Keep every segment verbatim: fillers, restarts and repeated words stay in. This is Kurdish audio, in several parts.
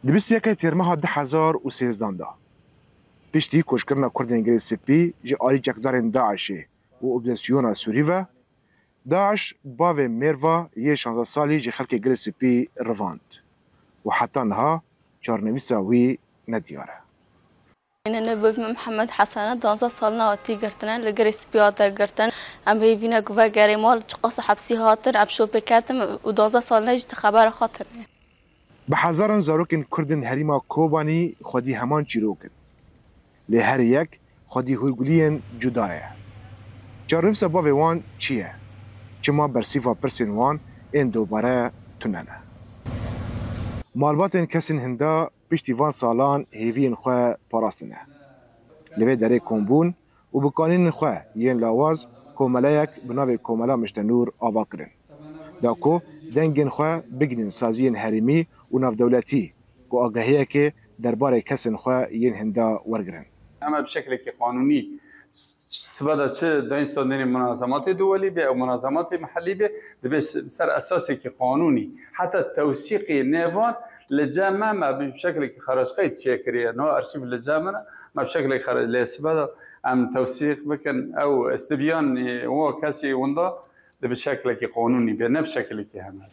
Di bîst û yekê Têrmeha du hezar û sêzdehan de, piştî koçkirina Kurdên Girê Spî ji alî çekdarên DAIŞê û opozîsyona Sûrî ve, DAIŞ bavê mêrva yê şazdeh salî ji xelkê Girê Spî rivand û heta niha çarenivîsa wî nediyar e. Yine Nebi Muhammed Hesene duwazdeh salina hatî girtine, li Girê Spî hate girtin. Em hêvî ne ku vegerê mal, çiqas hepsî hatin, em şopê ketin û duwazdeh salina jî ti xebera xwe tune. Bi hezaran zarokên Kurd in herêma Kobanî xwedî heman çîrok in. Lê her yek xwedî hûrguliyên cuda ye. Çarenivîsa bavê wan çi ye? Çima bersîfa pirsên wan ên dobare tune ne? Malbatên kesên hinda piştî van salan hêviyên xwe parastine. Li vê derê kombûn û bi kanînên xwe yên lawaz komeleyek bi navê Komela Mişte Nûr ava kirin. Da ku dengên xwe bigihînin saziyên herêmî û navdewletî ku agahiyekê derbarê kesên xwe yên hinda wergirin. Em bi şeklekî qanûnî sibe de çi dayîn standênê munazematê duwelî bê ew munazematê mihellî bê, dibê ser esasekî qanûnî heta tewsîqî nêvan li cem me, me bi şeklekî xeracqeyt çêkiriye. Niha arşîv li cem min e, me bi şeklekî xerac lê sibe de em tewsîq bikin ew stibiyan û kesî winda di bi şeklekî qanûnî bê, ne bi şeklekî hemel.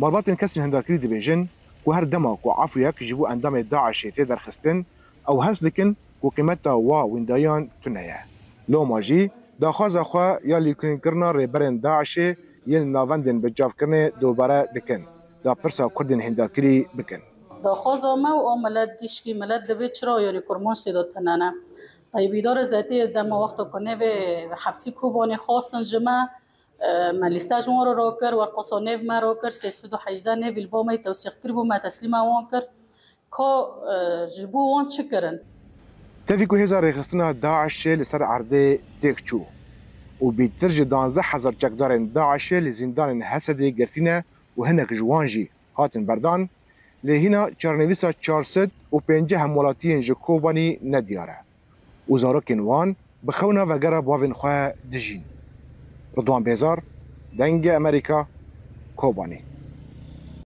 Malbatên kesên hindakirî dibêjin ku her dema ku efûyek ji bo endamê DAIŞê tê derxistin, ew hest dikin ku qîmeta wa wîndayan tune ye. Loma jî daxwaza xwe ya lêkolînkirina rêberên DAIŞê yên li navendên bicavkirinê dobare dikin, da pirsa Kurdên hindakirî bikin. Daxwaza me û a milet gişkî milet dibê çira yanî Kurmanc tê de tune ne. Taybîdar Zetiyê dema wexta ku nêvê hepsî Kobanê xwestin ji me, me lîste ji wan re rakir, werqosa nêv me rakir, sê sed û hejdeh nêvî li ba me yî tewsîq kiribû, me teslîma wan kir. Ka ji bo wan çi kirin? Tevî ku hêza rêxistina DAIŞê li ser erdê têk çû û bîtir ji duwazdeh hezar çekdarên DAIŞê li zîndanên Hesedê girtîne û hinek ji wan jî hatin berdan, lê hîna çarenivîsa çar sed û pêncî hemwelatiyên ji Kobanî nediyar e û zarokên wan bi xewna vegera bavên xwe dijîn. Ridwan Bêzar, Dengê Amerîka, Kobanî.